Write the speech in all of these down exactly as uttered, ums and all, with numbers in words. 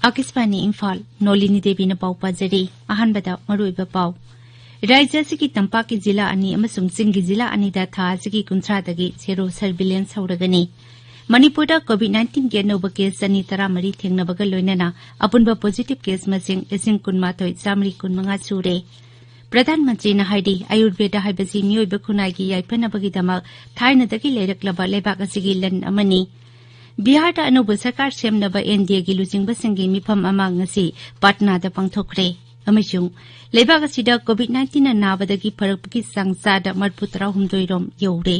ꯑꯥꯀꯥꯁꯕꯥꯅꯤ ꯏꯝꯐꯥꯜ, ꯅꯣꯂꯤꯅꯤ ꯗꯦꯕꯤꯅ ꯄꯥꯎ ꯄꯥꯖꯔꯤ꯫ ꯑꯍꯥꯟꯕꯗ ꯃꯔꯨꯑꯣꯏꯕ ꯄꯥꯎ꯫ ꯔꯥꯖ꯭ꯌ ꯑꯁꯤꯒꯤ ꯇꯝꯄꯥꯛꯀꯤ ꯖꯤꯂꯥ ꯑꯅꯤ ꯑꯃꯁꯨꯡ ꯆꯤꯡꯒꯤ ꯖꯤꯂꯥ ꯑꯅꯤꯗ ꯊꯥ ꯑꯁꯤꯒꯤ ꯀꯨꯟꯊ꯭ꯔꯥꯗꯒꯤ ꯁꯦꯔꯣ surveillance ꯍꯧꯔꯒꯅꯤ꯫ ꯃꯅꯤꯄꯨꯔꯗ COVID nineteenꯒꯤ ꯑꯅꯧꯕ case ꯆꯅꯤ ꯇꯔꯥꯃꯔꯤ ꯊꯦꯡꯅꯕꯒ ꯂꯣꯏꯅꯅ ꯑꯄꯨꯟꯕ positive case ꯃꯁꯤꯡ ꯂꯤꯁꯤꯡ ꯀꯨꯟꯃꯥꯊꯣꯏ ꯆꯥꯃꯔꯤ ꯀꯨꯟꯃꯉꯥ ꯁꯨꯔꯦ꯫ ꯄ꯭ꯔꯙꯥꯟ ꯃꯟꯇ꯭ꯔꯤꯅ ꯍꯥꯏꯔꯤ, ꯑꯌꯨꯔꯚꯦꯗ ꯍꯥꯏꯕꯁꯤ ꯃꯤꯑꯣꯏꯕ ꯈꯨꯟꯅꯥꯏꯒꯤ ꯌꯥꯏꯐꯅꯕꯒꯤꯗꯃꯛ ꯊꯥꯏꯅꯗꯒꯤ ꯂꯩꯔꯛꯂꯕ ꯂꯩꯕꯥꯛ ꯑꯁꯤꯒꯤ ꯂꯟ ꯑꯃꯅꯤ꯫ ꯕꯤꯍꯥꯔꯗ ꯑꯅꯧꯕ ꯁꯔꯀꯥꯔ ꯁꯦꯝꯅꯕ NDAꯒꯤ ꯂꯨꯆꯤꯡꯕꯁꯤꯡꯒꯤ ꯃꯤꯐꯝ ꯑꯃ ꯉꯁꯤ ꯄꯠꯅꯥꯗ ꯄꯥꯡꯊꯣꯛꯈ꯭ꯔꯦ꯫ ꯑꯃꯁꯨꯡ ꯂꯩꯕꯥꯛ ꯑꯁꯤꯗ COVID nineteenꯅ ꯅꯥꯕꯗꯒꯤ ꯐꯔꯛꯄꯒꯤ ꯆꯥꯡ ꯆꯥꯗ ꯃꯔꯤꯐꯨ ꯇꯔꯥꯍꯨꯝꯗꯣꯏ ꯔꯣꯝ ꯌꯧꯔꯦ꯫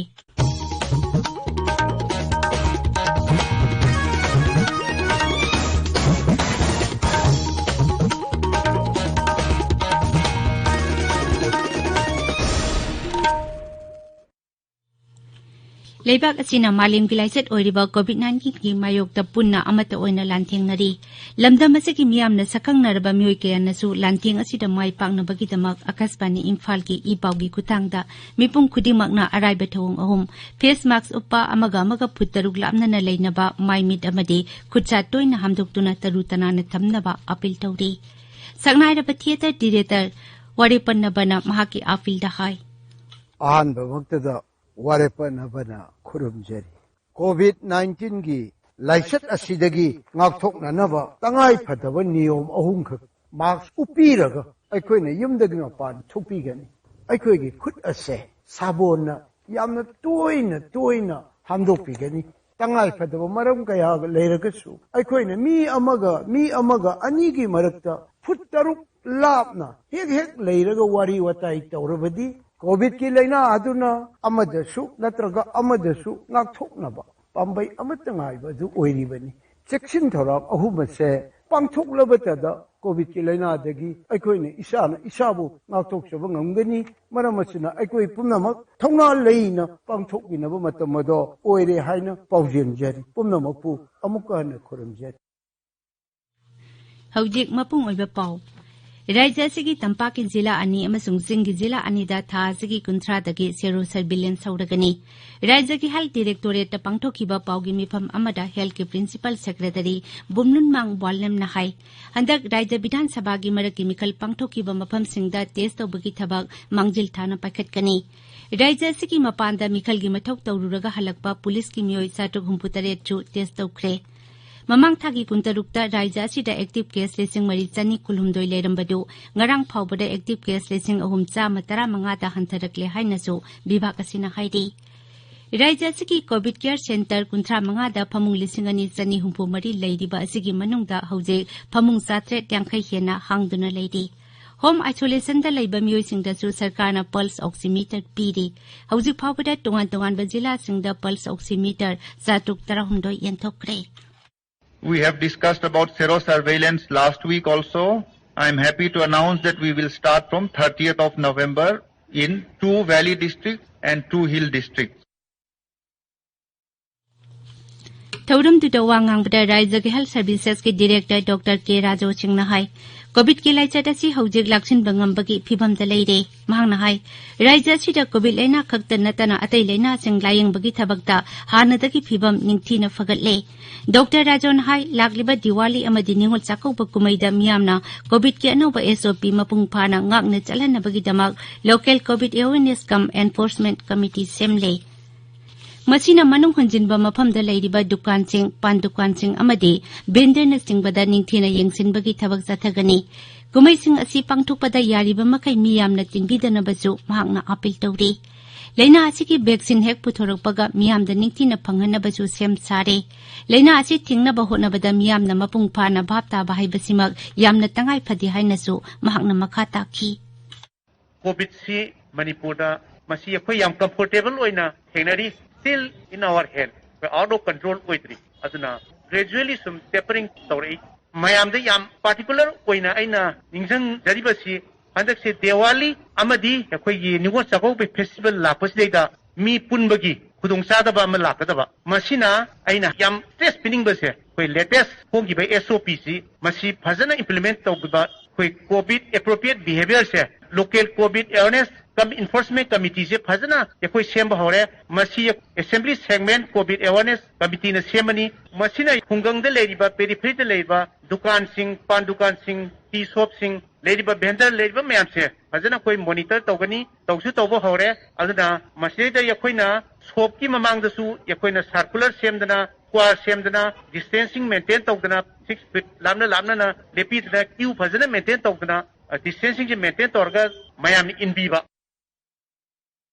ꯂꯩꯕꯥꯛ ꯑꯁꯤꯅ ꯃꯥꯂꯦꯝꯒꯤ ꯂꯥꯏꯆꯠ ꯑꯣꯏꯔꯤꯕ COVID nineteenꯒꯤ ꯃꯥꯌꯣꯛꯇ ꯄꯨꯟꯅ ꯑꯃꯠꯇ ꯑꯣꯏꯅ ꯂꯥꯟꯊꯦꯡꯅꯔꯤ꯫ ꯂꯝꯗꯝ ꯑꯁꯤꯒꯤ ꯃꯤꯌꯥꯝꯅ ꯁꯛꯈꯪꯅꯔꯕ ꯃꯤꯑꯣꯏ ꯀꯌꯥꯅꯁꯨ ꯂꯥꯟꯊꯦꯡ ꯑꯁꯤꯗ ꯃꯥꯏ ꯄꯥꯛꯅꯕꯒꯤꯗꯃꯛ ꯑꯥꯀꯥꯁꯕꯥꯅꯤ ꯏꯝꯐꯥꯜꯒꯤ ꯏ ꯄꯥꯎꯒꯤ ꯈꯨꯠꯊꯥꯡꯗ ꯃꯤꯄꯨꯝ ꯈꯨꯗꯤꯡꯃꯛꯅ ꯑꯔꯥꯏꯕ ꯊꯧꯑꯣꯡ ꯑꯍꯨꯝ, face mask ꯎꯞꯄ, ꯑꯃꯒ ꯑꯃꯒ ꯐꯨꯠ ꯇꯔꯨꯛ ꯂꯥꯞꯅꯅ ꯂꯩꯅꯕ, ꯃꯥꯏ ꯃꯤꯠ ꯑꯃꯗꯤ ꯈꯨꯠꯁꯥ ꯇꯣꯏꯅ ꯍꯥꯝꯗꯣꯛꯇꯨꯅ ꯇꯔꯨ ꯇꯅꯥꯟꯅ ꯊꯝꯅꯕ appeal ꯇꯧꯔꯤ꯫ ꯁꯛꯅꯥꯏꯔꯕ theatre director ꯋꯥꯔꯦꯄꯟ ꯅꯕꯅ ꯃꯍꯥꯛꯀꯤ appealꯗ ꯍꯥꯏ꯫ ꯑꯍꯥꯟꯕꯃꯛꯇꯗ ꯋꯥꯔꯦꯄꯟ ꯅꯕꯅ ꯈꯨꯔꯨꯝꯖꯔꯤ꯫ COVID nineteenꯒꯤ ꯂꯥꯏꯆꯠ ꯑꯁꯤꯗꯒꯤ ꯉꯥꯛꯊꯣꯛꯅꯅꯕ ꯇꯉꯥꯏ ꯐꯗꯕ ꯅꯤꯌꯣꯝ ꯑꯍꯨꯝꯈꯛ mask ꯎꯞꯄꯤꯔꯒ ꯑꯩꯈꯣꯏꯅ ꯌꯨꯝꯗꯒꯤ ꯃꯄꯥꯟ ꯊꯣꯛꯄꯤꯒꯅꯤ꯫ ꯑꯩꯈꯣꯏꯒꯤ ꯈꯨꯠ ꯑꯁꯦ ꯁꯥꯕꯣꯟꯅ ꯌꯥꯝꯅ ꯇꯣꯏꯅ ꯇꯣꯏꯅ ꯍꯥꯝꯗꯣꯛꯄꯤꯒꯅꯤ꯫ ꯇꯉꯥꯏ ꯐꯗꯕ ꯃꯔꯝ ꯀꯌꯥ ꯂꯩꯔꯒꯁꯨ ꯑꯩꯈꯣꯏꯅ ꯃꯤ ꯑꯃꯒ ꯃꯤ ꯑꯃꯒ ꯑꯅꯤꯒꯤ ꯃꯔꯛꯇ ꯐꯨꯠ ꯇꯔꯨꯛ ꯂꯥꯞꯅ ꯍꯦꯛ ꯍꯦꯛ ꯂꯩꯔꯒ ꯋꯥꯔꯤ ꯋꯥꯇꯥꯏ ꯇꯧꯔꯕꯗꯤ COVIDꯀꯤ ꯂꯥꯏꯅꯥ ꯑꯗꯨꯅ ꯑꯃꯗꯁꯨ ꯅꯠꯇ꯭ꯔꯒ ꯑꯃꯗꯁꯨ ꯉꯥꯛꯊꯣꯛꯅꯕ ꯄꯥꯝꯕꯩ ꯑꯃꯠꯇ ꯉꯥꯏꯕ ꯑꯗꯨ ꯑꯣꯏꯔꯤꯕꯅꯤ꯫ ꯆꯦꯛꯁꯤꯟ ꯊꯧꯔꯥꯡ ꯑꯍꯨꯝ ꯑꯁꯦ ꯄꯥꯡꯊꯣꯛꯂꯕꯇꯗ COVIDꯀꯤ ꯂꯥꯏꯅꯥꯗꯒꯤ ꯑꯩꯈꯣꯏꯅ ꯏꯁꯥꯅ ꯏꯁꯥꯕꯨ ꯉꯥꯛꯊꯣꯛꯆꯕ ꯉꯝꯒꯅꯤ꯫ ꯃꯔꯝ ꯑꯁꯤꯅ ꯑꯩꯈꯣꯏ ꯄꯨꯝꯅꯃꯛ ꯊꯧꯅꯥ ꯂꯩꯅ ꯄꯥꯡꯊꯣꯛꯃꯤꯟꯅꯕ ꯃꯇꯝ ꯑꯗꯣ ꯑꯣꯏꯔꯦ ꯍꯥꯏꯅ ꯄꯥꯎꯖꯦꯟꯖꯔꯤ꯫ ꯄꯨꯝꯅꯃꯛꯄꯨ ꯑꯃꯨꯛꯀ ꯍꯟꯅ ꯈꯨꯔꯨꯝꯖꯔꯤ꯫ ꯍꯧꯖꯤꯛ ꯃꯄꯨꯡ ꯑꯣꯏꯕ ꯄꯥꯎ꯫ ꯔꯥꯖ꯭ꯌ ꯑꯁꯤꯒꯤ ꯇꯝꯄꯥꯛꯀꯤ ꯖꯤꯂꯥ ꯑꯅꯤ ꯑꯃꯁꯨꯡ ꯆꯤꯡꯒꯤ ꯖꯤꯂꯥ ꯑꯅꯤꯗ ꯊꯥ ꯑꯁꯤꯒꯤ ꯀꯨꯟꯊ꯭ꯔꯥꯗꯒꯤ ꯁꯦꯔꯣ ꯁꯔꯚꯤꯂꯦꯟꯁ ꯍꯧꯔꯒꯅꯤ꯫ ꯔꯥꯖ꯭ꯌꯒꯤ ꯍꯦꯜꯊ ꯗꯤꯔꯦꯛꯇꯣꯔꯦꯠꯇ ꯄꯥꯡꯊꯣꯛꯈꯤꯕ ꯄꯥꯎꯒꯤ ꯃꯤꯐꯝ ꯑꯃꯗ ꯍꯦꯜꯊꯀꯤ ꯄ꯭ꯔꯤꯟꯁꯤꯄꯥꯜ ꯁꯦꯀ꯭ꯔꯦꯇꯔꯤ ꯕꯨꯝꯂꯨꯟꯃꯥꯡ ꯕ꯭ꯋꯥꯂꯦꯝꯅ ꯍꯥꯏ, ꯍꯟꯗꯛ ꯔꯥꯖ꯭ꯌ ꯕꯤꯙꯥꯟ ꯁꯚꯥꯒꯤ ꯃꯔꯛꯀꯤ ꯃꯤꯈꯜ ꯄꯥꯡꯊꯣꯛꯈꯤꯕ ꯃꯐꯝꯁꯤꯡꯗ ꯇꯦꯁ ꯇꯧꯕꯒꯤ ꯊꯕꯛ ꯃꯥꯡꯖꯤꯜ ꯊꯥꯅ ꯄꯥꯏꯈꯠꯀꯅꯤ꯫ ꯔꯥꯖ꯭ꯌ ꯑꯁꯤꯒꯤ ꯃꯄꯥꯟꯗ ꯃꯤꯈꯜꯒꯤ ꯃꯊꯧ ꯇꯧꯔꯨꯔꯒ ꯍꯜꯂꯛꯄ ꯄꯨꯂꯤꯁꯀꯤ ꯃꯤꯑꯣꯏ ꯆꯥꯇ꯭ꯔꯨꯛ ꯍꯨꯝꯐꯨ ꯇꯔꯦꯠꯁꯨ ꯇꯦꯁ ꯇꯧꯈ꯭ꯔꯦ꯫ ꯃꯃꯥꯡ ꯊꯥꯒꯤ ꯀꯨꯟꯇꯔꯨꯛꯇ ꯔꯥꯖ꯭ꯌ ꯑꯁꯤꯗ ꯑꯦꯛꯇꯤꯚ ꯀꯦꯁ ꯂꯤꯁꯤꯡ ꯃꯔꯤ ꯆꯅꯤ ꯀꯨꯟꯍꯨꯝꯗꯣꯏ ꯂꯩꯔꯝꯕꯗꯨ ꯉꯔꯥꯡ ꯐꯥꯎꯕꯗ ꯑꯦꯛꯇꯤꯚ ꯀꯦꯁ ꯂꯤꯁꯤꯡ ꯑꯍꯨꯝ ꯆꯥꯝꯃ ꯇꯔꯥꯃꯉꯥꯗ ꯍꯟꯊꯔꯛꯂꯦ ꯍꯥꯏꯅꯁꯨ ꯚꯤꯚꯥꯒ ꯑꯁꯤꯅ ꯍꯥꯏꯔꯤ꯫ ꯔꯥꯖ꯭ꯌ ꯑꯁꯤꯒꯤ ꯀꯣꯚꯤꯗ ꯀꯦꯌꯔ ꯁꯦꯟꯇꯔ ꯀꯨꯟꯊ꯭ꯔꯥ ꯃꯉꯥꯗ ꯐꯃꯨꯡ ꯂꯤꯁꯤꯡ ꯑꯅꯤ ꯆꯅꯤ ꯍꯨꯝꯐꯨ ꯃꯔꯤ ꯂꯩꯔꯤꯕ ꯑꯁꯤꯒꯤ ꯃꯅꯨꯡꯗ ꯍꯧꯖꯤꯛ ꯐꯃꯨꯡ ꯆꯥꯇ꯭ꯔꯦꯠ ꯌꯥꯡꯈꯩ ꯍꯦꯟꯅ ꯍꯥꯡꯗꯨꯅ ꯂꯩꯔꯤ꯫ ꯍꯣꯝ ꯑꯥꯏꯁꯣꯂꯦꯁꯟꯗ ꯂꯩꯕ ꯃꯤꯑꯣꯏꯁꯤꯡꯗꯁꯨ ꯁꯔꯀꯥꯔꯅ ꯄꯜꯁ ꯑꯣꯛꯁꯤꯃꯤꯇꯔ ꯄꯤꯔꯤ꯫ ꯍꯧꯖꯤꯛ ꯐꯥꯎꯕꯗ ꯇꯣꯉꯥꯟ ꯇꯣꯉꯥꯟꯕ ꯖꯤꯂꯥꯁꯤꯡꯗ ꯄꯜꯁ ꯑꯣꯛꯁꯤꯃꯤꯇꯔ ꯆꯥꯇ꯭ꯔꯨꯛ ꯇꯔꯥꯍꯨꯝꯗꯣꯏ ꯌꯦꯟꯊꯣꯛꯈ꯭ꯔꯦ꯫ We have discussed about Sero surveillance last week also. I am happy to announce that we will start from thirtieth of November in two valley districts and two hill districts. ꯊꯧꯔꯝꯗꯨꯗ ꯋꯥ ꯉꯥꯡꯕꯗ ꯔꯥꯖ꯭ꯌꯒꯤ health ꯁꯔꯚꯤꯁꯦꯁꯀꯤ director doctor ꯀꯦ ꯔꯥꯖꯣ ꯁꯤꯡꯅ ꯍꯥꯏ, ꯀꯣꯚꯤꯗꯀꯤ ꯂꯥꯏꯆꯠ ꯑꯁꯤ ꯍꯧꯖꯤꯛ ꯂꯥꯛꯁꯤꯟꯕ ꯉꯝꯕꯒꯤ ꯐꯤꯚꯝꯗ ꯂꯩꯔꯦ꯫ ꯃꯍꯥꯛꯅ ꯍꯥꯏ, ꯔꯥꯖ꯭ꯌ ꯑꯁꯤꯗ ꯀꯣꯚꯤꯗ ꯂꯥꯏꯅꯥ ꯈꯛꯇ ꯅꯠꯇꯅ ꯑꯇꯩ ꯂꯥꯏꯅꯥꯁꯤꯡ ꯂꯥꯌꯦꯡꯕꯒꯤ ꯊꯕꯛꯇ ꯍꯥꯟꯅꯗꯒꯤ ꯐꯤꯚꯝ ꯅꯤꯡꯊꯤꯅ ꯐꯒꯠꯂꯦ꯫ ꯗꯣꯛꯇꯔ ꯔꯥꯖꯣꯅ ꯍꯥꯏ, ꯂꯥꯛꯂꯤꯕ ꯗꯤꯋꯥꯂꯤ ꯑꯃꯗꯤ ꯅꯤꯉꯣꯜ ꯆꯥꯛꯀꯧꯕ ꯀꯨꯝꯍꯩꯗ ꯃꯤꯌꯥꯝꯅ ꯀꯣꯚꯤꯗꯀꯤ ꯑꯅꯧꯕ ꯑꯦꯁ ꯑꯣ ꯄꯤ ꯃꯄꯨꯡ ꯐꯥꯅ ꯉꯥꯛꯅ ꯆꯠꯍꯟꯅꯕꯒꯤꯗꯃꯛ ꯂꯣꯀꯦꯜ ꯀꯣꯚꯤꯗ ꯑꯦꯋꯦꯔꯅꯦꯁ ꯀꯝ ꯑꯦꯟꯐꯣꯔꯁꯃꯦꯟꯠ ꯀꯃꯤꯇꯤ ꯁꯦꯝꯂꯦ꯫ ꯃꯁꯤꯅ ꯃꯅꯨꯡ ꯍꯟꯖꯤꯟꯕ ꯃꯐꯝꯗ ꯂꯩꯔꯤꯕ ꯗꯨꯀꯥꯟꯁꯤꯡ, ꯄꯥꯟ ꯗꯨꯀꯥꯟꯁꯤꯡ ꯑꯃꯗꯤ ꯚꯦꯟꯗꯔꯅꯆꯤꯡꯕꯗ ꯅꯤꯡꯊꯤꯅ ꯌꯦꯡꯁꯤꯟꯕꯒꯤ ꯊꯕꯛ ꯆꯠꯊꯒꯅꯤ꯫ ꯀꯨꯝꯍꯩꯁꯤꯡ ꯑꯁꯤ ꯄꯥꯡꯊꯣꯛꯄꯗ ꯌꯥꯔꯤꯕ ꯃꯈꯩ ꯃꯤ ꯌꯥꯝꯅ ꯇꯤꯟꯕꯤꯗꯅꯕꯁꯨ ꯃꯍꯥꯛꯅ ꯑꯥꯄꯤꯜ ꯇꯧꯔꯤ꯫ ꯂꯥꯏꯅꯥ ꯑꯁꯤꯒꯤ ꯚꯦꯛꯁꯤꯟ ꯍꯦꯛ ꯄꯨꯊꯣꯔꯛꯄꯒ ꯃꯤꯌꯥꯝꯗ ꯅꯤꯡꯊꯤꯅ ꯐꯪꯍꯟꯅꯕꯁꯨ ꯁꯦꯝ ꯁꯥꯔꯦ꯫ ꯂꯥꯏꯅꯥ ꯑꯁꯤ ꯊꯤꯡꯅꯕ ꯍꯣꯠꯅꯕꯗ ꯃꯤꯌꯥꯝꯅ ꯃꯄꯨꯡ ꯐꯥꯅ ꯚꯥꯞ ꯇꯥꯕ ꯍꯥꯏꯕꯁꯤꯃꯛ ꯌꯥꯝꯅ ꯇꯉꯥꯏ ꯐꯗꯦ ꯍꯥꯏꯅꯁꯨ ꯃꯍꯥꯛꯅ ꯃꯈꯥ ꯇꯥꯈꯤ꯫ ꯀꯣꯚꯤꯗꯁꯤ ꯃꯅꯤꯄꯨꯔꯗ ꯃꯁꯤ ꯑꯩꯈꯣꯏ ꯌꯥꯝ ꯀꯝꯐꯣꯔꯇꯦꯕꯜ ꯑꯣꯏꯅ ꯊꯦꯡꯅꯔꯤ꯫ Still in our hand, ꯑꯩꯈꯣꯏ ꯑꯥꯎꯠ ꯑꯣꯐ ꯀꯟꯇ꯭ꯔꯣꯜ ꯑꯣꯏꯗ꯭ꯔꯤ꯫ ꯑꯗꯨꯅ ꯒ꯭ꯔꯦꯖꯨꯋꯦꯂꯤ ꯁꯨꯝ ꯇꯦꯄꯔꯤꯡ ꯇꯧꯔꯛꯏ꯫ ꯃꯌꯥꯝꯗ ꯌꯥꯝ ꯄꯥꯔꯇꯤꯀꯨꯂꯔ ꯑꯣꯏꯅ ꯑꯩꯅ ꯅꯤꯡꯁꯤꯡꯖꯔꯤꯕꯁꯤ, ꯍꯟꯗꯛꯁꯦ ꯗꯦꯋꯥꯂꯤ ꯑꯃꯗꯤ ꯑꯩꯈꯣꯏꯒꯤ ꯅꯤꯉꯣꯜ ꯆꯥꯛꯀꯧꯕꯒꯤ ꯐꯦꯁꯇꯤꯚꯦꯜ ꯂꯥꯛꯄꯁꯤꯗꯩꯗ ꯃꯤ ꯄꯨꯟꯕꯒꯤ ꯈꯨꯗꯣꯡꯆꯥꯗꯕ ꯑꯃ ꯂꯥꯛꯀꯗꯕ꯫ ꯃꯁꯤꯅ ꯑꯩꯅ ꯌꯥꯝ ꯁ꯭ꯇ꯭ꯔꯦꯁ ꯄꯤꯅꯤꯡꯕꯁꯦ, ꯑꯩꯈꯣꯏ ꯂꯦꯇꯦꯁ ꯐꯣꯡꯈꯤꯕ ꯑꯦꯁ ꯑꯣ ꯄꯤꯁꯤ ꯃꯁꯤ ꯐꯖꯅ ꯏꯝꯄ꯭ꯂꯤꯃꯦꯟꯠ ꯇꯧꯕꯤꯕ ꯑꯩꯈꯣꯏ ꯀꯣꯚꯤꯗ ꯑꯦꯄ꯭ꯔꯣꯄ꯭ꯔꯤꯌꯦꯠ ꯕꯤꯍꯦꯕꯤꯌꯔꯁꯦ local COVID awareness cum enforcement ꯀꯃꯤꯇꯤꯁꯦ ꯐꯖꯅ ꯑꯩꯈꯣꯏ ꯁꯦꯝꯕ ꯍꯧꯔꯦ꯫ ꯃꯁꯤ ꯑꯦꯁꯦꯝꯕ꯭ꯂꯤ ꯁꯦꯒꯃꯦꯟ ꯀꯣꯚꯤꯗ ꯑꯦꯋꯥꯔꯅꯦꯁ ꯀꯃꯤꯇꯤꯅ ꯁꯦꯝꯕꯅꯤ꯫ ꯃꯁꯤꯅ ꯈꯨꯡꯒꯪꯗ ꯂꯩꯔꯤꯕ, ꯄꯦꯔꯤꯐꯦꯔꯤꯗ ꯂꯩꯔꯤꯕ ꯗꯨꯀꯥꯟꯁꯤꯡ, ꯄꯥꯟ ꯗꯨꯀꯥꯟꯁꯤꯡ, ꯇꯤ ꯁꯣꯞꯁꯤꯡ, ꯂꯩꯔꯤꯕ ꯚꯦꯟꯗꯔ ꯂꯩꯔꯤꯕ ꯃꯌꯥꯝꯁꯦ ꯐꯖꯅ ꯑꯩꯈꯣꯏ ꯃꯣꯅꯤꯇꯔ ꯇꯧꯒꯅꯤ, ꯇꯧꯁꯨ ꯇꯧꯕ ꯍꯧꯔꯦ꯫ ꯑꯗꯨꯅ ꯃꯁꯤꯗꯩꯗ ꯑꯩꯈꯣꯏꯅ ꯁꯣꯞꯀꯤ ꯃꯃꯥꯡꯗꯁꯨ ꯑꯩꯈꯣꯏꯅ ꯁꯥꯔꯀꯨꯂꯔ ꯁꯦꯝꯗꯅ, ꯁ꯭ꯀ꯭ꯋꯥꯔ ꯁꯦꯝꯗꯅ, ꯗꯤꯁꯇꯦꯟꯁꯤꯡ ꯃꯦꯟꯇꯦꯟ ꯇꯧꯗꯅ, ꯁꯤꯛꯁ ꯐꯤꯠ ꯂꯥꯞꯅ ꯂꯥꯞꯅꯅ ꯂꯦꯞꯄꯤꯗꯅ, ꯀ꯭ꯌꯨ ꯐꯖꯅ ꯃꯦꯟꯇꯦꯟ ꯇꯧꯗꯅ, ꯑ, ꯗꯤꯁꯇꯦꯟꯁꯤꯡꯁꯦ ꯃꯦꯟꯇꯦꯟ ꯇꯧꯔꯒ ꯃꯌꯥꯝꯅ ꯏꯟꯕꯤꯕ꯫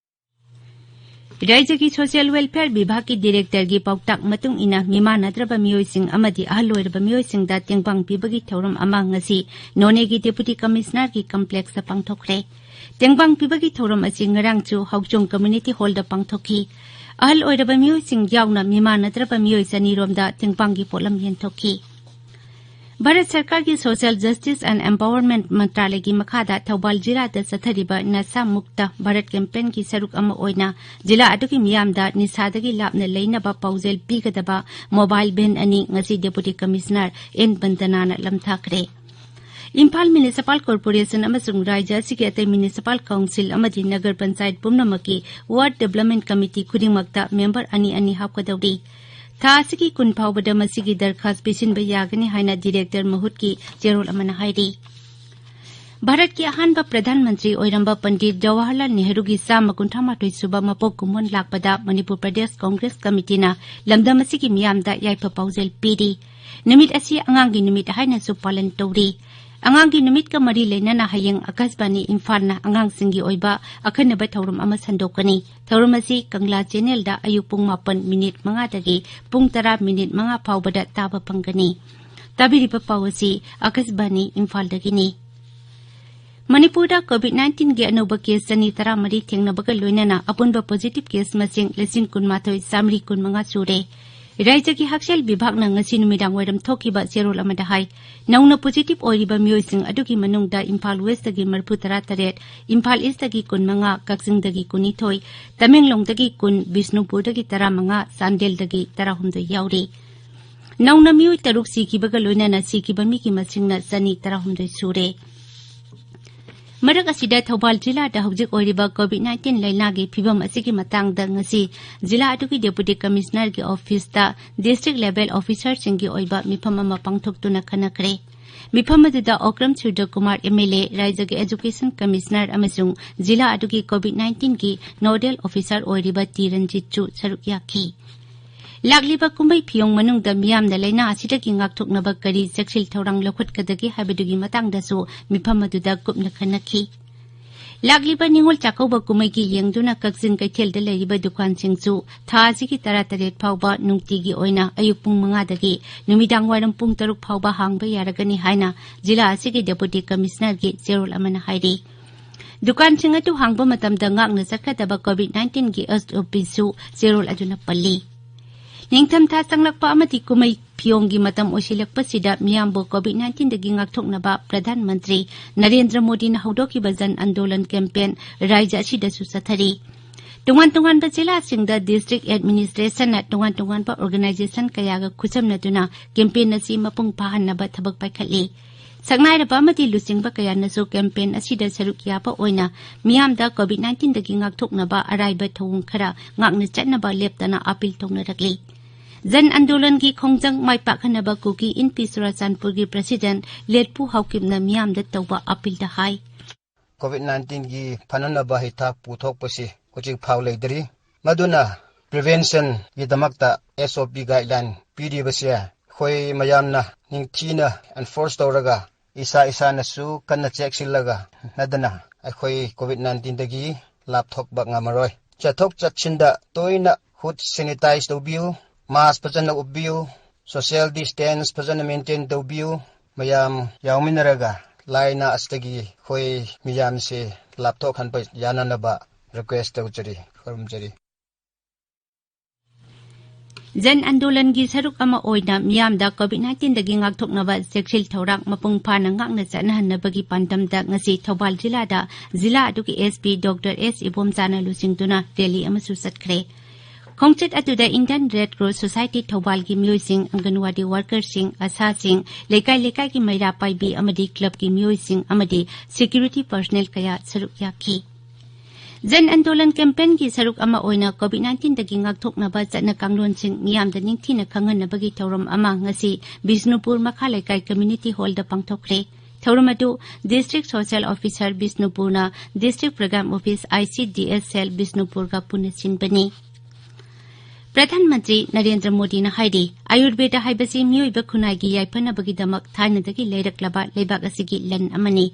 ꯔꯥꯏꯖ꯭ꯌꯒꯤ ꯁꯣꯁꯤꯌꯦꯜ ꯋꯦꯜꯐꯤꯌꯔ ꯕꯤꯚꯥꯒꯀꯤ ꯗꯤꯔꯦꯛꯇꯔꯒꯤ ꯄꯥꯎꯇꯥꯛ ꯃꯇꯨꯡ ꯏꯟꯅ, ꯃꯤꯃꯥꯟꯅꯗ꯭ꯔꯕ ꯃꯤꯑꯣꯏꯁꯤꯡ ꯑꯃꯗꯤ ꯑꯍꯜ ꯑꯣꯏꯔꯕ ꯃꯤꯑꯣꯏꯁꯤꯡꯗ ꯇꯦꯡꯕꯥꯡ ꯄꯤꯕꯒꯤ ꯊꯧꯔꯝ ꯑꯃ ꯉꯁꯤ ꯅꯣꯅꯦꯒꯤ ꯗꯦꯄꯨꯇꯤ ꯀꯃꯤꯁꯅꯔꯒꯤ ꯀꯝꯄ꯭ꯂꯦꯛꯁꯇ ꯄꯥꯡꯊꯣꯛꯈ꯭ꯔꯦ꯫ ꯇꯦꯡꯕꯥꯡ ꯄꯤꯕꯒꯤ ꯊꯧꯔꯝ ꯑꯁꯤ ꯉꯔꯥꯡꯁꯨ ꯍꯥꯎꯆꯣꯡ ꯀꯝꯃ꯭ꯌꯨꯅꯤꯇꯤ ꯍꯣꯜꯗ ꯄꯥꯡꯊꯣꯛꯈꯤ꯫ ꯑꯍꯜ ꯑꯣꯏꯔꯕ ꯃꯤꯑꯣꯏꯁꯤꯡ ꯌꯥꯎꯅ ꯃꯤꯃꯥꯟꯅꯗ꯭ꯔꯕ ꯃꯤꯑꯣꯏ ꯆꯅꯤꯔꯣꯝꯗ ꯇꯦꯡꯕꯥꯡꯒꯤ ꯄꯣꯠꯂꯝ ꯌꯦꯟꯊꯣꯛꯈꯤ꯫ ꯚꯥꯔꯠ ꯁꯔꯀꯥꯔꯒꯤ ꯁꯣꯁꯤꯌꯦꯜ ꯖꯁꯇꯤꯁ ꯑꯦꯟ ꯑꯦꯝꯄꯥꯋꯔꯃꯦꯟꯠ ꯃꯟꯇ꯭ꯔꯥꯂꯌꯒꯤ ꯃꯈꯥꯗ ꯊꯧꯕꯥꯜ ꯖꯤꯂꯥꯗ ꯆꯠꯊꯔꯤꯕ ꯅꯁꯥ ꯃꯨꯛꯇ ꯚꯥꯔꯠ ꯀꯦꯝꯄꯦꯟꯒꯤ ꯁꯔꯨꯛ ꯑꯃ ꯑꯣꯏꯅ ꯖꯤꯂꯥ ꯑꯗꯨꯒꯤ ꯃꯤꯌꯥꯝꯗ ꯅꯤꯁꯥꯗꯒꯤ ꯂꯥꯞꯅ ꯂꯩꯅꯕ ꯄꯥꯎꯖꯦꯜ ꯄꯤꯒꯗꯕ ꯃꯣꯕꯥꯏꯜ ꯚꯦꯟ ꯑꯅꯤ ꯉꯁꯤ ꯗꯦꯄꯨꯇꯤ ꯀꯃꯤꯁꯅꯔ ꯑꯦꯟ ꯕꯟꯗꯅꯥꯅ ꯂꯝꯊꯥꯈ꯭ꯔꯦ꯫ ꯏꯝꯐꯥꯜ ꯃ꯭ꯌꯨꯅꯤꯁꯤꯄꯥꯜ ꯀꯣꯔꯄꯣꯔꯦꯁꯟ ꯑꯃꯁꯨꯡ ꯔꯥꯖ꯭ꯌ ꯑꯁꯤꯒꯤ ꯑꯇꯩ ꯃ꯭ꯌꯨꯅꯤꯁꯤꯄꯥꯜ ꯀꯥꯎꯟꯁꯤꯜ ꯑꯃꯗꯤ ꯅꯒꯔ ꯄꯟꯆꯥꯌꯠ ꯄꯨꯝꯅꯃꯛꯀꯤ ꯋꯥꯔꯗ ꯗꯤꯕꯦꯂꯞꯃꯦꯟꯠ ꯀꯃꯤꯇꯤ ꯈꯨꯗꯤꯡꯃꯛꯇ ꯃꯦꯝꯕꯔ ꯑꯅꯤ ꯑꯅꯤ ꯍꯥꯞꯀꯗꯧꯔꯤ꯫ ꯊꯥ ꯑꯁꯤꯒꯤ ꯀꯨꯟ ꯐꯥꯎꯕꯗ ꯃꯁꯤꯒꯤ ꯗꯔꯈꯥꯁ ꯄꯤꯁꯤꯟꯕ ꯌꯥꯒꯅꯤ ꯍꯥꯏꯅ ꯗꯤꯔꯦꯛꯇꯔ ꯃꯍꯨꯠꯀꯤ ꯆꯦꯔꯣꯜ ꯑꯃꯅ ꯍꯥꯏꯔꯤ꯫ ꯚꯥꯔꯠꯀꯤ ꯑꯍꯥꯟꯕ ꯄ꯭ꯔꯙꯥꯟ ꯃꯟꯇ꯭ꯔꯤ ꯑꯣꯏꯔꯝꯕ ꯄꯟꯗꯤꯠ ꯖꯋꯥꯍꯔꯂꯥꯜ ꯅꯦꯍꯔꯨꯒꯤ ꯆꯥꯝꯃ ꯀꯨꯟꯊ꯭ꯔꯥ ꯃꯥꯊꯣꯏ ꯁꯨꯕ ꯃꯄꯣꯛ ꯀꯨꯝꯑꯣꯟ ꯂꯥꯛꯄꯗ ꯃꯅꯤꯄꯨꯔ ꯄ꯭ꯔꯗꯦꯁ ꯀꯣꯡꯒ꯭ꯔꯦꯁ ꯀꯃꯤꯇꯤꯅ ꯂꯝꯗꯝ ꯑꯁꯤꯒꯤ ꯃꯤꯌꯥꯝꯗ ꯌꯥꯏꯐ ꯄꯥꯎꯖꯦꯜ ꯄꯤꯔꯤ꯫ ꯅꯨꯃꯤꯠ ꯑꯁꯤ ꯑꯉꯥꯡꯒꯤ ꯅꯨꯃꯤꯠ ꯍꯥꯏꯅꯁꯨ ꯄꯥꯂꯟ ꯇꯧꯔꯤ꯫ ꯑꯉꯥꯡꯒꯤ ꯅꯨꯃꯤꯠꯀ ꯃꯔꯤ ꯂꯩꯅꯅ ꯍꯌꯦꯡ ꯑꯀꯥꯁꯕꯥꯅꯤ ꯏꯝꯐꯥꯜꯅ ꯑꯉꯥꯡꯁꯤꯡꯒꯤ ꯑꯣꯏꯕ ꯑꯈꯟꯅꯕ ꯊꯧꯔꯝ ꯑꯃ ꯁꯟꯗꯣꯛꯀꯅꯤ꯫ ꯊꯧꯔꯝ ꯑꯁꯤ ꯀꯪꯂꯥ ꯆꯦꯅꯦꯜꯗ ꯑꯌꯨꯛ ꯄꯨꯡ ꯃꯥꯄꯟ ꯃꯤꯅꯤꯠ ꯃꯉꯥꯗꯒꯤ ꯄꯨꯡ ꯇꯔꯥ ꯃꯤꯅꯤꯠ ꯃꯉꯥ ꯐꯥꯎꯕꯗ ꯇꯥꯕ ꯐꯪꯒꯅꯤ꯫ ꯇꯥꯕꯤꯔꯤꯕ ꯄꯥꯎ ꯑꯁꯤ ꯑꯀꯥꯁꯕꯥꯅꯤ ꯏꯝꯐꯥꯜꯗꯒꯤꯅꯤ꯫ ꯃꯅꯤꯄꯨꯔꯗ ꯀꯣꯚꯤꯗ ꯅꯥꯏꯟꯇꯤꯟꯒꯤ ꯑꯅꯧꯕ ꯀꯦꯁ ꯆꯅꯤ ꯇꯔꯥꯃꯔꯤ ꯊꯦꯡꯅꯕꯒ ꯂꯣꯏꯅꯅ ꯑꯄꯨꯟꯕ ꯄꯣꯖꯤꯇꯤꯚ ꯀꯦꯁ ꯃꯁꯤꯡ ꯂꯤꯁꯤꯡ ꯀꯨꯟꯃꯥꯊꯣꯏ ꯆꯥꯃꯔꯤ ꯀꯨꯟꯃꯉꯥ ꯁꯨꯔꯦ꯫ ꯔꯥꯖ꯭ꯌꯒꯤ ꯍꯛꯁꯦꯜ ꯕꯤꯚꯥꯒꯅ ꯉꯁꯤ ꯅꯨꯃꯤꯗꯥꯡ ꯋꯥꯏꯔꯝ ꯊꯣꯛꯈꯤꯕ ꯆꯦꯔꯣꯜ ꯑꯃꯗ ꯍꯥꯏ, ꯅꯧꯅ ꯄꯣꯖꯤꯇꯤꯚ ꯑꯣꯏꯔꯤꯕ ꯃꯤꯑꯣꯏꯁꯤꯡ ꯑꯗꯨꯒꯤ ꯃꯅꯨꯡꯗ ꯏꯝꯐꯥꯜ ꯋꯦꯁꯇꯒꯤ ꯃꯔꯤꯐꯨ ꯇꯔꯥ ꯇꯔꯦꯠ, ꯏꯝꯐꯥꯜ ꯏꯁꯇꯒꯤ ꯀꯨꯟꯃꯉꯥ, ꯀꯛꯆꯤꯡꯗꯒꯤ ꯀꯨꯟꯅꯤꯊꯣꯏ, ꯇꯃꯦꯡꯂꯣꯡꯗꯒꯤ ꯀꯨꯟ, ꯕꯤꯁꯅꯨꯄꯨꯔꯗꯒꯤ ꯇꯔꯥꯃꯉꯥ, ꯆꯥꯟꯗꯦꯜꯗꯒꯤ ꯇꯔꯥꯍꯨꯝꯗꯣꯏ ꯌꯥꯎꯔꯤ꯫ ꯅꯧꯅ ꯃꯤꯑꯣꯏ ꯇꯔꯨꯛ ꯁꯤꯈꯤꯕꯒ ꯂꯣꯏꯅꯅ ꯁꯤꯈꯤꯕ ꯃꯤꯒꯤ ꯃꯁꯤꯡꯅ ꯆꯅꯤ ꯇꯔꯥꯍꯨꯝꯗꯣꯏ ꯁꯨꯔꯦ꯫ ꯃꯔꯛ ꯑꯁꯤꯗ, ꯊꯧꯕꯥꯜ ꯖꯤꯂꯥꯗ ꯍꯧꯖꯤꯛ ꯑꯣꯏꯔꯤꯕ COVID nineteen ꯂꯥꯏꯅꯥꯒꯤ ꯐꯤꯕꯝ ꯑꯁꯤꯒꯤ ꯃꯇꯥꯡꯗ ꯉꯁꯤ ꯖꯤꯂꯥ ꯑꯗꯨꯒꯤ Deputy Commissionerꯒꯤ officeꯇ district level officerꯁꯤꯡꯒꯤ ꯑꯣꯏꯕ ꯃꯤꯐꯝ ꯑꯃ ꯄꯥꯡꯊꯣꯛꯇꯨꯅ ꯈꯟꯅꯈ꯭ꯔꯦ꯫ ꯃꯤꯐꯝ ꯑꯗꯨꯗ ꯑꯣꯀ꯭ꯔꯝ ꯁꯨꯔꯖꯀꯨꯃꯥꯔ MLA, ꯔꯥꯏꯖ꯭ꯌꯒꯤ Education Commissioner ꯑꯃꯁꯨꯡ ꯖꯤꯂꯥ ꯑꯗꯨꯒꯤ COVID nineteenꯒꯤ nodal officer ꯑꯣꯏꯔꯤꯕ ꯇꯤ ꯔꯟꯖꯤꯠꯁꯨ ꯁꯔꯨꯛ ꯌꯥꯈꯤ꯫ ꯂꯥꯛꯂꯤꯕ ꯀꯨꯝꯍꯩ ꯐꯤꯌꯣꯡ ꯃꯅꯨꯡꯗ ꯃꯤꯌꯥꯝꯅ ꯂꯥꯏꯅꯥ ꯑꯁꯤꯗꯒꯤ ꯉꯥꯛꯊꯣꯛꯅꯕ ꯀꯔꯤ ꯆꯦꯛꯁꯤꯜ ꯊꯧꯔꯥꯡ ꯂꯧꯈꯠꯀꯗꯒꯦ ꯍꯥꯏꯕꯗꯨꯒꯤ ꯃꯇꯥꯡꯗꯁꯨ ꯃꯤꯐꯝ ꯑꯗꯨꯗ ꯀꯨꯞꯅ ꯈꯟꯅꯈꯤ꯫ ꯂꯥꯛꯂꯤꯕ ꯅꯤꯉꯣꯜ ꯆꯥꯛꯀꯧꯕ ꯀꯨꯝꯍꯩꯒꯤ ꯌꯦꯡꯗꯨꯅ ꯀꯛꯆꯤꯡ ꯀꯩꯊꯦꯜꯗ ꯂꯩꯔꯤꯕ ꯗꯨꯀꯥꯟꯁꯤꯡꯁꯨ ꯊꯥ ꯑꯁꯤꯒꯤ ꯇꯔꯥꯇꯔꯦꯠ ꯐꯥꯎꯕ ꯅꯨꯡꯇꯤꯒꯤ ꯑꯣꯏꯅ ꯑꯌꯨꯛ ꯄꯨꯡ ꯃꯉꯥꯗꯒꯤ ꯅꯨꯃꯤꯗꯥꯡ ꯋꯥꯏꯔꯝ ꯄꯨꯡ ꯇꯔꯨꯛ ꯐꯥꯎꯕ ꯍꯥꯡꯕ ꯌꯥꯔꯒꯅꯤ ꯍꯥꯏꯅ ꯖꯤꯂꯥ ꯑꯁꯤꯒꯤ Deputy Commissionerꯒꯤ ꯆꯦꯔꯣꯜ ꯑꯃꯅ ꯍꯥꯏꯔꯤ꯫ ꯗꯨꯀꯥꯟꯁꯤꯡ ꯑꯗꯨ ꯍꯥꯡꯕ ꯃꯇꯝꯗ ꯉꯥꯛꯅ ꯆꯠꯀꯗꯕ COVID nineteenꯒꯤ SOPꯁꯨ ꯆꯦꯔꯣꯜ ꯑꯗꯨꯅ ꯄꯜꯂꯤ꯫ ꯅꯤꯡꯊꯝꯊꯥ ꯆꯪꯂꯛꯄ ꯑꯃꯗꯤ ꯀꯨꯝꯍꯩ ꯐꯤꯌꯣꯡꯒꯤ ꯃꯇꯝ ꯑꯣꯏꯁꯤꯜꯂꯛꯄꯁꯤꯗ ꯃꯤꯌꯥꯝꯕꯨ COVID nineteenꯗꯒꯤ ꯉꯥꯛꯊꯣꯛꯅꯕ ꯄ꯭ꯔꯙꯥꯟ ꯃꯟꯇ꯭ꯔꯤ ꯅꯔꯦꯟꯗ꯭ꯔ ꯃꯣꯗꯤꯅ ꯍꯧꯗꯣꯛꯈꯤꯕ ꯖꯟ ꯑꯟꯗꯣꯂꯟ campaign ꯔꯥꯏꯖ꯭ꯌ ꯑꯁꯤꯗꯁꯨ ꯆꯠꯊꯔꯤ꯫ ꯇꯣꯉꯥꯟ ꯇꯣꯉꯥꯟꯕ ꯖꯤꯂꯥꯁꯤꯡꯗ district administrationꯅ ꯇꯣꯉꯥꯟ ꯇꯣꯉꯥꯟꯕ organisation ꯀꯌꯥꯒ ꯈꯨꯠꯁꯝꯅꯗꯨꯅ campaign ꯑꯁꯤ ꯃꯄꯨꯡ ꯐꯥꯍꯟꯅꯕ ꯊꯕꯛ ꯄꯥꯏꯈꯠꯂꯤ꯫ ꯁꯛꯅꯥꯏꯔꯕ ꯑꯃꯗꯤ ꯂꯨꯆꯤꯡꯕ ꯀꯌꯥꯅꯁꯨ campaign ꯑꯁꯤꯗ ꯁꯔꯨꯛ ꯌꯥꯕ ꯑꯣꯏꯅ ꯃꯤꯌꯥꯝꯗ COVID nineteenꯗꯒꯤ ꯉꯥꯛꯊꯣꯛꯅꯕ ꯑꯔꯥꯏꯕ ꯊꯧꯑꯣꯡ ꯈꯔ ꯉꯥꯛꯅ ꯆꯠꯅꯕ ꯂꯦꯞꯇꯅ appeal ꯇꯧꯅꯔꯛꯂꯤ꯫ ꯖꯟ ꯑꯟꯗꯣꯂꯟꯒꯤ ꯈꯣꯡꯖꯪ ꯃꯥꯏ ꯄꯥꯛꯍꯟꯅꯕ ꯀꯨꯀꯤ ꯏꯟꯄꯤ ꯆꯨꯔꯥꯆꯥꯟꯄꯨꯔꯒꯤ president ꯂꯦꯠꯄꯨ ꯍꯥꯎꯀꯤꯞꯅ ꯃꯤꯌꯥꯝꯗ ꯇꯧꯕ appealꯗ ꯍꯥꯏ꯫ COVID nineteenꯒꯤ ꯐꯅꯅꯕ ꯍꯤꯊꯥꯡ ꯄꯨꯊꯣꯛꯄꯁꯤ ꯍꯧꯖꯤꯛ ꯐꯥꯎ ꯂꯩꯇ꯭ꯔꯤ꯫ ꯃꯗꯨꯅ preventionꯒꯤꯗꯃꯛꯇ SOP guideline ꯄꯤꯔꯤꯕꯁꯦ ꯑꯩꯈꯣꯏ ꯃꯌꯥꯝꯅ ꯅꯤꯡꯊꯤꯅ enforce ꯇꯧꯔꯒ ꯏꯁꯥ ꯏꯁꯥꯅꯁꯨ ꯀꯟꯅ ꯆꯦꯛꯁꯤꯜꯂꯒ ꯅꯗꯅ ꯑꯩꯈꯣꯏ COVID nineteenꯗꯒꯤ ꯂꯥꯞꯊꯣꯛꯄ ꯉꯝꯃꯔꯣꯏ꯫ ꯆꯠꯊꯣꯛ ꯆꯠꯁꯤꯟꯗ ꯇꯣꯏꯅ ꯈꯨꯠ sanitize ꯇꯧꯕꯤꯌꯨ, mask ꯐꯖꯅ ꯎꯞꯄꯤꯌꯨ, social distance ꯐꯖꯅ maintain ꯇꯧꯕꯤꯌꯨ꯫ ꯃꯌꯥꯝ ꯌꯥꯎꯃꯤꯟꯅꯔꯒ ꯂꯥꯏꯅꯥ ꯑꯁꯤꯗꯒꯤ ꯑꯩꯈꯣꯏ ꯃꯤꯌꯥꯝꯁꯦ ꯂꯥꯞꯊꯣꯛꯍꯟꯕ ꯌꯥꯅꯅꯕ request ꯇꯧꯖꯔꯤ, ꯈꯨꯔꯨꯝꯖꯔꯤ꯫ ꯖꯟ ꯑꯟꯗꯣꯂꯟꯒꯤ ꯁꯔꯨꯛ ꯑꯃ ꯑꯣꯏꯅ ꯃꯤꯌꯥꯝꯗ COVID nineteenꯗꯒꯤ ꯉꯥꯛꯊꯣꯛꯅꯕ ꯆꯦꯛꯁꯤꯜ ꯊꯧꯔꯥꯡ ꯃꯄꯨꯡ ꯐꯥꯅ ꯉꯥꯛꯅ ꯆꯠꯅꯍꯟꯅꯕꯒꯤ ꯄꯥꯟꯗꯝꯗ ꯉꯁꯤ ꯊꯧꯕꯥꯜ ꯖꯤꯂꯥꯗ ꯖꯤꯂꯥ ꯑꯗꯨꯒꯤ SP Doctor S ꯏꯕꯣꯝꯆꯥꯅ ꯂꯨꯆꯤꯡꯗꯨꯅ rally ꯑꯃꯁꯨ ꯆꯠꯈ꯭ꯔꯦ꯫ ꯈꯣꯡꯆꯠ ꯑꯗꯨꯗ Indian Red Cross Society ꯊꯧꯕꯥꯜꯒꯤ ꯃꯤꯑꯣꯏꯁꯤꯡ, ꯑꯪꯒꯟꯋꯥꯗꯤ ꯋꯥꯔꯀꯔꯁꯤꯡ, ꯑꯁꯥꯁꯤꯡ, ꯂꯩꯀꯥꯏ ꯂꯩꯀꯥꯏꯒꯤ ꯃꯩꯔꯥ ꯄꯥꯏꯕꯤ ꯑꯃꯗꯤ ꯀ꯭ꯂꯕꯀꯤ ꯃꯤꯑꯣꯏꯁꯤꯡ ꯑꯃꯗꯤ ꯁꯦꯀ꯭ꯌꯨꯔꯤꯇꯤ ꯄꯔꯁꯅꯦꯜ ꯀꯌꯥ ꯁꯔꯨꯛ ꯌꯥꯈꯤ꯫ ꯖꯟ ꯑꯟꯗꯣꯂꯟ ꯀꯦꯝꯄꯦꯟꯒꯤ ꯁꯔꯨꯛ ꯑꯃ ꯑꯣꯏꯅ COVID nineteenꯗꯒꯤ ꯉꯥꯛꯊꯣꯛꯅꯕ ꯆꯠꯅ ꯀꯥꯡꯂꯣꯟꯁꯤꯡ ꯃꯤꯌꯥꯝꯗ ꯅꯤꯡꯊꯤꯅ ꯈꯪꯍꯟꯅꯕꯒꯤ ꯊꯧꯔꯝ ꯑꯃ ꯉꯁꯤ ꯕꯤꯁꯅꯨꯄꯨꯔ ꯃꯈꯥ ꯂꯩꯀꯥꯏ ꯀꯝꯃ꯭ꯌꯨꯅꯤꯇꯤ ꯍꯣꯜꯗ ꯄꯥꯡꯊꯣꯛꯈ꯭ꯔꯦ꯫ ꯊꯧꯔꯝ ꯑꯗꯨ District Social Officer ꯕꯤꯁꯅꯨꯄꯨꯔꯅ District Program Office ICDS Cell ꯕꯤꯁꯅꯨꯄꯨꯔꯒ ꯄꯨꯟꯅ ꯁꯤꯟꯕꯅꯤ꯫ ꯄ꯭ꯔꯙꯥꯟ ꯃꯟꯇ꯭ꯔꯤ ꯅꯔꯦꯟꯗ꯭ꯔ ꯃꯣꯗꯤꯅ ꯍꯥꯏꯔꯤ, ꯑꯌꯨꯔꯕꯦꯗ ꯍꯥꯏꯕꯁꯤ ꯃꯤꯑꯣꯏꯕ ꯈꯨꯟꯅꯥꯏꯒꯤ ꯌꯥꯏꯐꯅꯕꯒꯤꯗꯃꯛ ꯊꯥꯏꯅꯗꯒꯤ ꯂꯩꯔꯛꯂꯕ ꯂꯩꯕꯥꯛ ꯑꯁꯤꯒꯤ ꯂꯟ ꯑꯃꯅꯤ꯫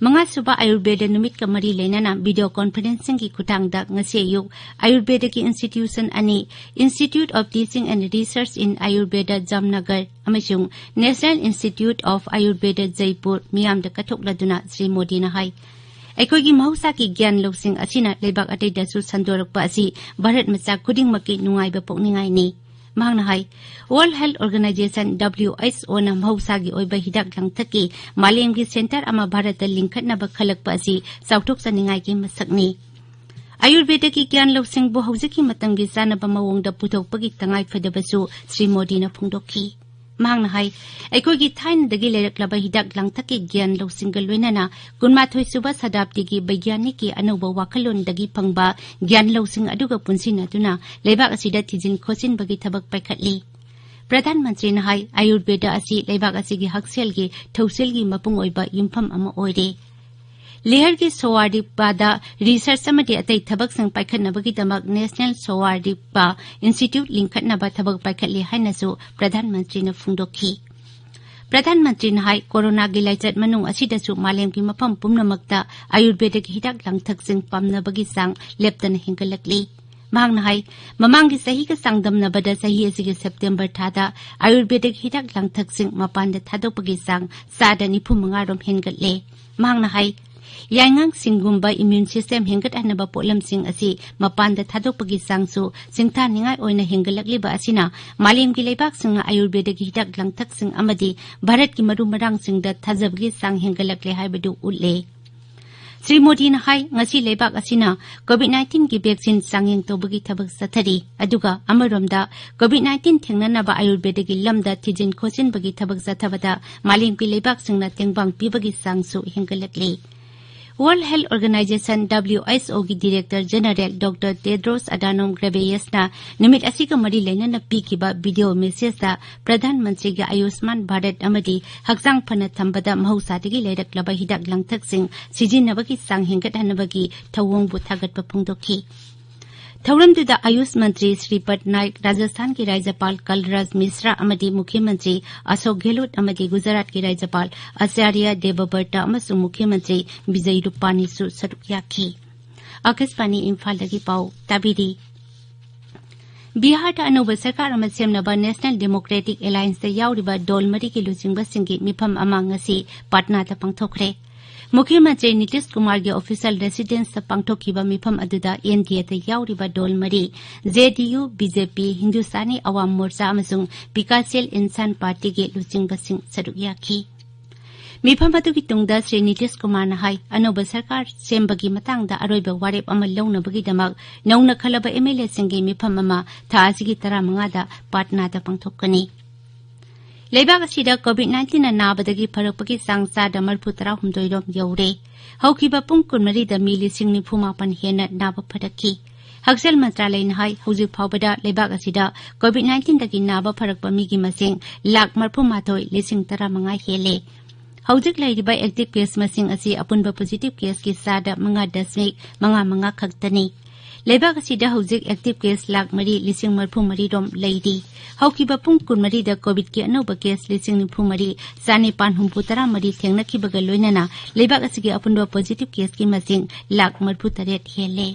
ꯃꯉꯥꯁꯨꯕ ꯑꯌꯨꯔꯕꯦꯗ ꯅꯨꯃꯤꯠꯀ ꯃꯔꯤ ꯂꯩꯅꯅ ꯚꯤꯗꯤꯑꯣ ꯀꯣꯟꯐꯔꯦꯟꯁꯤꯡꯒꯤ ꯈꯨꯊꯥꯡꯗ ꯉꯁꯤ ꯑꯌꯨꯛ ꯑꯌꯨꯔꯕꯦꯗꯒꯤ ꯏꯟꯁꯇꯤꯇ꯭ꯌꯨꯁꯟ ꯑꯅꯤ, Institute of Teaching and Research in Ayurveda Jamnagar ꯑꯃꯁꯨꯡ National Institute of Ayurveda Jaipur ꯃꯤꯌꯥꯝꯗ ꯀꯠꯊꯣꯛꯂꯗꯨꯅ ꯁ꯭ꯔꯤ ꯃꯣꯗꯤꯅ ꯍꯥꯏ, ꯑꯩꯈꯣꯏꯒꯤ ꯃꯍꯧꯁꯥꯒꯤ ꯒ꯭ꯌꯥꯟ ꯂꯧꯁꯤꯡ ꯑꯁꯤꯅ ꯂꯩꯕꯥꯛ ꯑꯇꯩꯗꯁꯨ ꯁꯟꯗꯣꯔꯛꯄ ꯑꯁꯤ ꯚꯥꯔꯠ ꯃꯆꯥ ꯈꯨꯗꯤꯡꯃꯛꯀꯤ ꯅꯨꯡꯉꯥꯏꯕ ꯄꯣꯛꯅꯤꯡꯉꯥꯏꯅꯤ꯫ ꯃꯍꯥꯛꯅ ꯍꯥꯏ, World Health Organization WHOꯅ ꯃꯍꯧꯁꯥꯒꯤ ꯑꯣꯏꯕ ꯍꯤꯗꯥꯛ ꯂꯥꯡꯊꯛꯀꯤ ꯃꯥꯂꯦꯝꯒꯤ ꯁꯦꯟꯇꯔ ꯑꯃ ꯚꯥꯔꯠꯇ ꯂꯤꯡꯈꯠꯅꯕ ꯈꯜꯂꯛꯄ ꯑꯁꯤ ꯆꯥꯎꯊꯣꯛꯆꯅꯤꯡꯉꯥꯏꯒꯤ ꯃꯁꯛꯅꯤ꯫ ꯑꯌꯨꯔꯕꯦꯗꯒꯤ ꯒ꯭ꯌꯥꯟ ꯂꯧꯁꯤꯡꯕꯨ ꯍꯧꯖꯤꯛꯀꯤ ꯃꯇꯝꯒꯤ ꯆꯥꯅꯕ ꯃꯑꯣꯡꯗ ꯄꯨꯊꯣꯛꯄꯒꯤ ꯇꯉꯥꯏꯐꯗꯕꯁꯨ ꯁ꯭ꯔꯤ ꯃꯣꯗꯤꯅ ꯐꯣꯡꯗꯣꯛꯈꯤ꯫ ꯃꯍꯥꯛꯅ ꯍꯥꯏ, ꯑꯩꯈꯣꯏꯒꯤ ꯊꯥꯏꯅꯗꯒꯤ ꯂꯩꯔꯛꯂꯕ ꯍꯤꯗꯥꯛ ꯂꯥꯡꯊꯛꯀꯤ ꯒ꯭ꯌꯥꯟ ꯂꯧꯁꯤꯡꯒ ꯂꯣꯏꯅꯅ ꯀꯨꯟꯃꯥꯊꯣꯏ ꯁꯨꯕ ꯁꯇꯥꯕꯗꯤꯒꯤ ꯕꯩꯒ꯭ꯌꯥꯅꯤꯛꯀꯤ ꯑꯅꯧꯕ ꯋꯥꯈꯜꯂꯣꯟꯗꯒꯤ ꯐꯪꯕ ꯒ꯭ꯌꯥꯟ ꯂꯧꯁꯤꯡ ꯑꯗꯨꯒ ꯄꯨꯟꯁꯤꯟꯅꯗꯨꯅ ꯂꯩꯕꯥꯛ ꯑꯁꯤꯗ ꯊꯤꯖꯤꯟ ꯈꯣꯠꯆꯤꯟꯕꯒꯤ ꯊꯕꯛ ꯄꯥꯏꯈꯠꯂꯤ꯫ ꯄ꯭ꯔꯙꯥꯟ ꯃꯟꯇ꯭ꯔꯤꯅ ꯍꯥꯏ, ꯑꯌꯨꯔꯕꯦꯗ ꯑꯁꯤ ꯂꯩꯕꯥꯛ ꯑꯁꯤꯒꯤ ꯍꯛꯁꯦꯜꯒꯤ ꯊꯧꯁꯤꯜꯒꯤ ꯃꯄꯨꯡ ꯑꯣꯏꯕ ꯌꯨꯝꯐꯝ ꯑꯃ ꯑꯣꯏꯔꯦ꯫ ꯂꯦꯍꯔꯒꯤ ꯁꯣꯋꯥꯔꯤꯄꯥꯗ ꯔꯤꯁꯔꯆ ꯑꯃꯗꯤ ꯑꯇꯩ ꯊꯕꯛꯁꯤꯡ ꯄꯥꯏꯈꯠꯅꯕꯒꯤꯗꯃꯛ ꯅꯦꯁꯅꯦꯜ ꯁꯣꯋꯥꯔꯤꯄꯥ ꯏꯟꯁꯇꯤꯇ꯭ꯌꯨꯠ ꯂꯤꯡꯈꯠꯅꯕ ꯊꯕꯛ ꯄꯥꯏꯈꯠꯂꯤ ꯍꯥꯏꯅꯁꯨ ꯄ꯭ꯔꯙꯥꯟ ꯃꯟꯇ꯭ꯔꯤꯅ ꯐꯣꯡꯗꯣꯛꯈꯤ꯫ ꯄ꯭ꯔꯙꯥꯟ ꯃꯟꯇ꯭ꯔꯤꯅ ꯍꯥꯏ, ꯀꯣꯔꯣꯅꯥꯒꯤ ꯂꯥꯏꯆꯠ ꯃꯅꯨꯡ ꯑꯁꯤꯗꯁꯨ ꯃꯥꯂꯦꯝꯒꯤ ꯃꯐꯝ ꯄꯨꯝꯅꯃꯛꯇ ꯑꯌꯨꯔꯕꯦꯗꯒꯤ ꯍꯤꯗꯥꯛ ꯂꯥꯡꯊꯛꯁꯤꯡ ꯄꯥꯝꯅꯕꯒꯤ ꯆꯥꯡ ꯂꯦꯞꯇꯅ ꯍꯦꯟꯒꯠꯂꯛꯂꯤ꯫ ꯃꯍꯥꯛꯅ ꯍꯥꯏ, ꯃꯃꯥꯡꯒꯤ ꯆꯍꯤꯒ ꯆꯥꯡꯗꯝꯅꯕꯗ ꯆꯍꯤ ꯑꯁꯤꯒꯤ ꯁꯦꯞꯇꯦꯝꯕꯔ ꯊꯥꯗ ꯑꯌꯨꯔꯕꯦꯗꯤꯛ ꯍꯤꯗꯥꯛ ꯂꯥꯡꯊꯛꯁꯤꯡ ꯃꯄꯥꯟꯗ ꯊꯥꯗꯣꯛꯄꯒꯤ ꯆꯥꯡ ꯆꯥꯗ ꯅꯤꯐꯨ ꯃꯉꯥ ꯔꯣꯝ ꯍꯦꯟꯒꯠꯂꯦ꯫ ꯃꯍꯥꯛꯅ ꯍꯥꯏ, ꯌꯥꯏꯉꯪꯁꯤꯡꯒꯨꯝꯕ ꯏꯝꯃ꯭ꯌꯨꯟ ꯁꯤꯁꯇꯦꯝ ꯍꯦꯟꯒꯠꯍꯟꯅꯕ ꯄꯣꯠꯂꯝꯁꯤꯡ ꯑꯁꯤ ꯃꯄꯥꯟꯗ ꯊꯥꯗꯣꯛꯄꯒꯤ ꯆꯥꯡꯁꯨ ꯁꯤꯡꯊꯥꯅꯤꯡꯉꯥꯏ ꯑꯣꯏꯅ ꯍꯦꯟꯒꯠꯂꯛꯂꯤꯕ ꯑꯁꯤꯅ ꯃꯥꯂꯦꯝꯒꯤ ꯂꯩꯕꯥꯛꯁꯤꯡꯅ ꯑꯌꯨꯔꯕꯦꯗꯒꯤ ꯍꯤꯗꯥꯛ ꯂꯥꯡꯊꯛꯁꯤꯡ ꯑꯃꯗꯤ ꯚꯥꯔꯠꯀꯤ ꯃꯔꯨ ꯃꯔꯥꯡꯁꯤꯡꯗ ꯊꯥꯖꯕꯒꯤ ꯆꯥꯡ ꯍꯦꯟꯒꯠꯂꯛꯂꯦ ꯍꯥꯏꯕꯗꯨ ꯎꯠꯂꯦ꯫ ꯁ꯭ꯔꯤ ꯃꯣꯗꯤꯅ ꯍꯥꯏ, ꯉꯁꯤ ꯂꯩꯕꯥꯛ ꯑꯁꯤꯅ COVID nineteen ꯒꯤ vaccine ꯆꯥꯡꯌꯦꯡ ꯇꯧꯕꯒꯤ ꯊꯕꯛ ꯆꯠꯊꯔꯤ꯫ ꯑꯗꯨꯒ ꯑꯃꯔꯣꯝꯗ COVID nineteen ꯊꯦꯡꯅꯅꯕ ꯑꯥꯌꯨꯔꯕꯦꯗꯒꯤ ꯂꯝꯗ ꯊꯤꯖꯤꯟ ꯈꯣꯠꯆꯤꯟꯕꯒꯤ ꯊꯕꯛ ꯆꯠꯊꯕꯗ ꯃꯥꯂꯦꯝꯒꯤ ꯂꯩꯕꯥꯛꯁꯤꯡꯅ ꯇꯦꯡꯕꯥꯡ ꯄꯤꯕꯒꯤ ꯆꯥꯡꯁꯨ ꯍꯦꯟꯒꯠꯂꯛꯂꯤ꯫ World Health Organization, W H O ꯒꯤ Director General Doctor Tedros Adhanom Ghebreyesus ꯅ ꯅꯨꯃꯤꯠ ꯑꯁꯤꯒ ꯃꯔꯤ ꯂꯩꯅꯅ ꯄꯤꯈꯤꯕ video message ꯇ ꯄ꯭ꯔꯙꯥꯟ ꯃꯟꯇ꯭ꯔꯤꯒꯤ ꯑꯌꯨꯁꯃꯥꯟ ꯚꯥꯔꯠ ꯑꯃꯗꯤ ꯍꯛꯆꯥꯡ ꯐꯅ ꯊꯝꯕꯗ ꯃꯍꯧꯁꯥꯗꯒꯤ ꯂꯩꯔꯛꯂꯕ ꯍꯤꯗꯥꯛ ꯂꯥꯡꯊꯛꯁꯤꯡ ꯁꯤꯖꯤꯟꯅꯕꯒꯤ ꯆꯥꯡ ꯍꯦꯟꯒꯠꯍꯟꯅꯕꯒꯤ ꯊꯧꯑꯣꯡꯕꯨ ꯊꯥꯒꯠꯄ ꯐꯣꯡꯗꯣꯛꯈꯤ꯫ ꯊꯧꯔꯝꯗꯨꯗ ꯑꯌꯨꯁ ꯃꯟꯇ꯭ꯔꯤ ꯁ꯭ꯔꯤꯄꯗ ꯅꯥꯏꯛ, ꯔꯥꯖꯁꯊꯥꯟꯒꯤ ꯔꯥꯖ꯭ꯌꯄꯥꯜ ꯀꯜꯔꯥꯖ ꯃꯤꯁ꯭ꯔꯥ ꯑꯃꯗꯤ ꯃꯨꯈ꯭ꯌ ꯃꯟꯇ꯭ꯔꯤ ꯑꯁꯣꯛ ꯒꯦꯍꯂꯣꯠ ꯑꯃꯗꯤ ꯒꯨꯖꯔꯥꯠꯀꯤ ꯔꯥꯖ꯭ꯌꯄꯥꯜ ꯑꯆꯥꯔꯌ ꯗꯦꯕꯕꯔꯇ ꯑꯃꯁꯨꯡ ꯃꯨꯈ꯭ꯌ ꯃꯟꯇ꯭ꯔꯤ ꯕꯤꯖꯌ ꯔꯨꯄꯥꯅꯤꯁꯨ ꯁꯔꯨꯛ ꯌꯥꯈꯤ꯫ ꯑꯀꯥꯁꯕꯥꯅꯤ ꯏꯝꯐꯥꯜꯗꯒꯤ ꯄꯥꯎ ꯇꯥꯕꯤꯔꯤ꯫ ꯕꯤꯍꯥꯔꯗ ꯑꯅꯧꯕ ꯁꯔꯀꯥꯔ ꯑꯃ ꯁꯦꯝꯅꯕ National Democratic Alliance ꯇ ꯌꯥꯎꯔꯤꯕ ꯗꯣꯜ ꯃꯔꯤꯒꯤ ꯂꯨꯆꯤꯡꯕꯁꯤꯡꯒꯤ ꯃꯤꯐꯝ ꯑꯃ ꯉꯁꯤ ꯄꯥꯠꯅꯥꯗ ꯄꯥꯡꯊꯣꯛꯈ꯭ꯔꯦ꯫ ꯃꯨꯈ꯭ꯌ ꯃꯟꯇ꯭ꯔꯤ ꯅꯤꯇꯤꯁ ꯀꯨꯃꯥꯔꯒꯤ official residence ꯇ ꯄꯥꯡꯊꯣꯛꯈꯤꯕ ꯃꯤꯐꯝ ꯑꯗꯨꯗ N D A ꯗ ꯌꯥꯎꯔꯤꯕ ꯗꯣꯜ ꯃꯔꯤ, J D U, B J P, Hindustani ꯑꯋꯥꯝ ꯃꯣꯔꯆꯥ ꯑꯃꯁꯨꯡ ꯕꯤꯀꯥꯁꯁꯤꯜ ꯏꯟꯁꯥꯟ ꯄꯥꯔꯇꯤꯒꯤ ꯂꯨꯆꯤꯡꯕꯁꯤꯡ ꯁꯔꯨꯛ ꯌꯥꯈꯤ꯫ ꯃꯤꯐꯝ ꯑꯗꯨꯒꯤ ꯇꯨꯡꯗ ꯁ꯭ꯔꯤ ꯅꯤꯇꯤꯁ ꯀꯨꯃꯥꯔꯅ ꯍꯥꯏ, ꯑꯅꯧꯕ ꯁꯔꯀꯥꯔ ꯁꯦꯝꯕꯒꯤ ꯃꯇꯥꯡꯗ ꯑꯔꯣꯏꯕ ꯋꯥꯔꯦꯞ ꯑꯃ ꯂꯧꯅꯕꯒꯤꯗꯃꯛ ꯅꯧꯅ ꯈꯜꯂꯕ M L A ꯁꯤꯡꯒꯤ ꯃꯤꯐꯝ ꯑꯃ ꯊꯥ ꯑꯁꯤꯒꯤ ꯇꯔꯥꯃꯉꯥꯗ ꯄꯥꯠꯅꯥꯗ ꯄꯥꯡꯊꯣꯛꯀꯅꯤ꯫ ꯂꯩꯕꯥꯛ ꯑꯁꯤꯗ COVID nineteen ꯅ ꯅꯥꯕꯗꯒꯤ ꯐꯔꯛꯄꯒꯤ ꯆꯥꯡ ꯆꯥꯗ ꯃꯔꯤꯐꯨ ꯇꯔꯥꯍꯨꯝꯗꯣꯏ ꯔꯣꯝ ꯌꯧꯔꯦ꯫ ꯍꯧꯈꯤꯕ ꯄꯨꯡ ꯀꯨꯟꯃꯔꯤꯗ ꯃꯤ ꯂꯤꯁꯤꯡ ꯅꯤꯐꯨ ꯃꯥꯄꯟ ꯍꯦꯟꯅ ꯅꯥꯕ ꯐꯔꯛꯈꯤ꯫ ꯍꯛꯁꯦꯜ ꯃꯟꯇ꯭ꯔꯥꯂꯌꯅ ꯍꯥꯏ, ꯍꯧꯖꯤꯛ ꯐꯥꯎꯕꯗ ꯂꯩꯕꯥꯛ ꯑꯁꯤꯗ COVID nineteen ꯗꯒꯤ ꯅꯥꯕ ꯐꯔꯛꯄ ꯃꯤꯒꯤ ꯃꯁꯤꯡ ꯂꯥꯈ ꯃꯔꯤꯐꯨ ꯃꯥꯊꯣꯏ ꯂꯤꯁꯤꯡ ꯇꯔꯥꯃꯉꯥ ꯍꯦꯜꯂꯦ꯫ ꯍꯧꯖꯤꯛ ꯂꯩꯔꯤꯕ active case ꯃꯁꯤꯡ ꯑꯁꯤ ꯑꯄꯨꯟꯕ positive case ꯀꯤ ꯆꯥꯗ ꯃꯉꯥ ꯗꯁꯃꯤꯛ ꯃꯉꯥ ꯃꯉꯥ ꯈꯛꯇꯅꯤ꯫ ꯂꯩꯕꯥꯛ ꯑꯁꯤꯗ ꯍꯧꯖꯤꯛ active case ꯂꯥꯈ ꯃꯔꯤ ꯂꯤꯁꯤꯡ ꯃꯔꯤꯐꯨ ꯃꯔꯤ ꯔꯣꯝ ꯂꯩꯔꯤ꯫ ꯍꯧꯈꯤꯕ ꯄꯨꯡ ꯀꯨꯟꯃꯔꯤꯗ COVID ꯀꯤ ꯑꯅꯧꯕ case ꯂꯤꯁꯤꯡ ꯅꯤꯐꯨ ꯃꯔꯤ ꯆꯥꯅꯤꯄꯥꯟ ꯍꯨꯝꯐꯨ ꯇꯔꯥ ꯃꯔꯤ ꯊꯦꯡꯅꯈꯤꯕꯒ ꯂꯣꯏꯅꯅ ꯂꯩꯕꯥꯛ ꯑꯁꯤꯒꯤ ꯑꯄꯨꯟꯕ positive case ꯀꯤ ꯃꯁꯤꯡ ꯂꯥꯈ ꯃꯔꯤꯐꯨ ꯇꯔꯦꯠ ꯍꯦꯜꯂꯦ꯫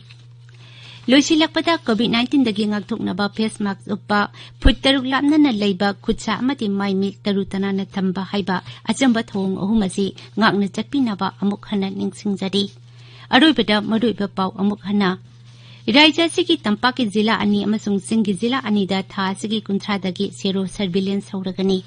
ꯂꯣꯏꯁꯤꯜꯂꯛꯄꯗ, COVID nineteen ꯗꯒꯤ ꯉꯥꯛꯊꯣꯛꯅꯕ face mask ꯎꯞꯄ, ꯐꯨꯠ ꯇꯔꯨꯛ ꯂꯥꯞꯅꯅ ꯂꯩꯕ, ꯈꯨꯠꯁꯥ ꯑꯃꯗꯤ ꯃꯥꯏ ꯃꯤꯠ ꯇꯔꯨ ꯇꯅꯥꯟꯅ ꯊꯝꯕ ꯍꯥꯏꯕ ꯑꯆꯝꯕ ꯊꯧꯑꯣꯡ ꯑꯍꯨꯝ ꯑꯁꯤ ꯉꯥꯛꯅ ꯆꯠꯄꯤꯅꯕ ꯑꯃꯨꯛ ꯍꯟꯅ ꯅꯤꯡꯁꯤꯡꯖꯔꯤ꯫ ꯑꯔꯣꯏꯕꯗ ꯃꯔꯨꯑꯣꯏꯕ ꯄꯥꯎ ꯑꯃꯨꯛ ꯍꯟꯅ꯫ ꯔꯥꯖ꯭ꯌ ꯑꯁꯤꯒꯤ ꯇꯝꯄꯥꯛꯀꯤ ꯖꯤꯂꯥ ꯑꯅꯤ ꯑꯃꯁꯨꯡ ꯆꯤꯡꯒꯤ ꯖꯤꯂꯥ ꯑꯅꯤꯗ ꯊꯥ ꯑꯁꯤꯒꯤ ꯀꯨꯟꯊ꯭ꯔꯥꯗꯒꯤ ꯁꯦꯔꯣ surveillance ꯍꯧꯔꯒꯅꯤ꯫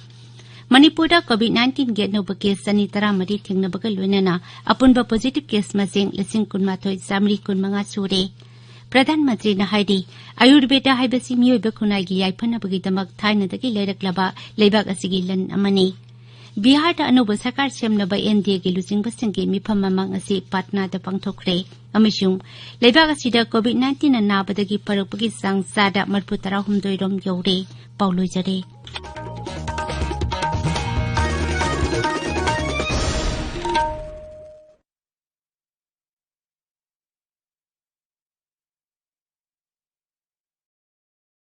ꯃꯅꯤꯄꯨꯔꯗ ꯀꯣꯚꯤꯗ ꯅꯥꯏꯟꯇꯤꯟꯒꯤ ꯑꯅꯧꯕ ꯀꯦꯁ ꯆꯅꯤ ꯇꯔꯥꯃꯔꯤ ꯊꯦꯡꯅꯕꯒ ꯂꯣꯏꯅꯅ ꯑꯄꯨꯟꯕ ꯄꯣꯖꯤꯇꯤꯚ ꯀꯦꯁ ꯃꯁꯤꯡ ꯂꯤꯁꯤꯡ ꯀꯨꯟꯃꯥꯊꯣꯏ ꯆꯥꯃꯔꯤ ꯀꯨꯟꯃꯉꯥ ꯁꯨꯔꯦ꯫ ꯄ꯭ꯔꯙꯥꯟ ꯃꯟꯇ꯭ꯔꯤꯅ ꯍꯥꯏꯔꯤ, ꯑꯌꯨꯔꯕꯦꯗ ꯍꯥꯏꯕꯁꯤ ꯃꯤꯑꯣꯏꯕ ꯈꯨꯟꯅꯥꯏꯒꯤ ꯌꯥꯏꯐꯅꯕꯒꯤꯗꯃꯛ ꯊꯥꯏꯅꯗꯒꯤ ꯂꯩꯔꯛꯂꯕ ꯂꯩꯕꯥꯛ ꯑꯁꯤꯒꯤ ꯂꯟ ꯑꯃꯅꯤ꯫ ꯕꯤꯍꯥꯔꯗ ꯑꯅꯧꯕ ꯁꯔꯀꯥꯔ ꯁꯦꯝꯅꯕ ꯑꯦꯟ ꯗꯤ ꯑꯦꯒꯤ ꯂꯨꯆꯤꯡꯕꯁꯤꯡꯒꯤ ꯃꯤꯐꯝ ꯃꯃꯥꯡ ꯑꯁꯤ ꯄꯥꯠꯅꯥꯗ ꯄꯥꯡꯊꯣꯛꯈ꯭ꯔꯦ ꯑꯃꯁꯨꯡ ꯂꯩꯕꯥꯛ ꯑꯁꯤꯗ ꯀꯣꯚꯤꯗ ꯅꯥꯏꯟꯇꯤꯟꯅ ꯅꯥꯕꯗꯒꯤ ꯐꯔꯛꯄꯒꯤ ꯆꯥꯡ ꯆꯥꯗ ꯃꯔꯤꯐꯨ ꯇꯔꯥꯍꯨꯝꯗꯣꯏ ꯔꯣꯝ ꯌꯧꯔꯦ꯫ ꯄꯥꯎ ꯂꯣꯏꯖꯔꯦ꯫